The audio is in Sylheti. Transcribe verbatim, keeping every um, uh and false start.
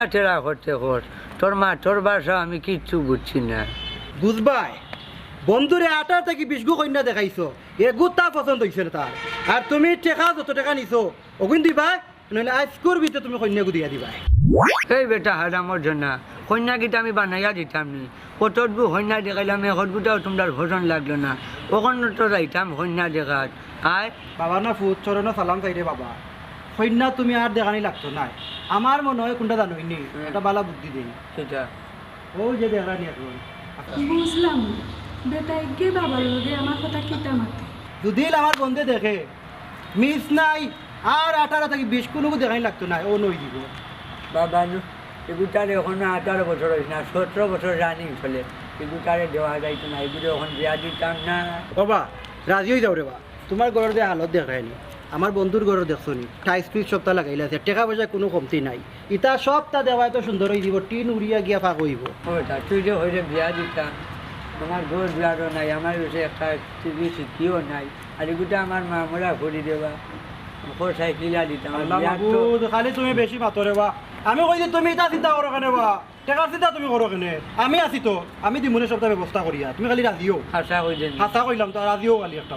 টেরা করতে কর, তোর মাতর ভাষা আমি কিচ্ছু বুঝছি না। বুঝবায়, বন্ধুরে আঠারো থাকি বিশ গু কইন্যা দেখাইছো, এগু তা পছন্দ অইছে না তার। আর তুমি টেকা, যত টেকা নিছো, অগুন দিবায়, নইলে আইজকুর ভিতরে তুমি কইন্যাগু দিয়া দিবায়। এই বেটা হারামর জনা, কইন্যা কিতা আমি বানাইয়া দিতাম নি? কতগু কইন্যা দেখাইলাম, একগুটাও তুমরার পছন্দ লাগলো না। অখন তো যাইতাম কইন্যা দেখাত। আয়। বাবা না ফুত, চরণো সালাম চাইরে বাবা। কইন্যা তুমি আর দেখানি লাগতো নায়। আমার মনে অয় কুনটা জানোইনি, হুম। একটা বালা বুদ্ধি দেই। কিতা? অউ যে দেখরানি অখন। বুঝলাম না, বেটায় গিয়া বাবার লগে আমার কথা কিতা মাতে? যুদি আমার বন্ধে দেখে, মিস নাই, আর আঠারো থাকি বিশ কুনুগু দেখানি লাগতো নায়, অউ নই দিব। বাবা নু, এগুটারে অখনো আঠারো বছর অইছে না, সতেরো বছর running চলে, এগুটারে দেওয়া যাইতো না, এগুরে অখন বিয়া দিতাম না। বাবা, রাজি অই যাও রে বা, তুমার ঘরর যে হালত দেখরায়নি, আমার বন্ধুর ঘরর দেখছোনি, tiles টুইলস সবতা লাগাইল আছে, টেকা পয়সা কুনু কমতি নাই। ইতা সবতা দেওয়ায় তো সুন্দর অই দিব, টিন উড়িয়া গিয়া ফাঁক অইব। ও বেটা, তুই যে কইরে বিয়া দিতাম, আমার ঘর দুয়ারও নাই, আমার গেছে একটা টিভি সিটিও নাই, আর এগুটা আমার মা মরা করি দেবা, মোটর সাইকেল আর দিতাম, আর আল্লাহ বিয়ার তো মাবুদ, খালি তুমি বেশি মাতো রে বা। আমি কই যে তুমি ইতা চিন্তা করো কেনে বা? টেকার চিন্তা তুমি করো কেনে? আমি আছি তো, আমি দিমুনে সবতা ব্যবস্থা করিয়া, তুমি খালি রাজি অও। হাছা কইলাম তো, রাজি অও খালি একটা।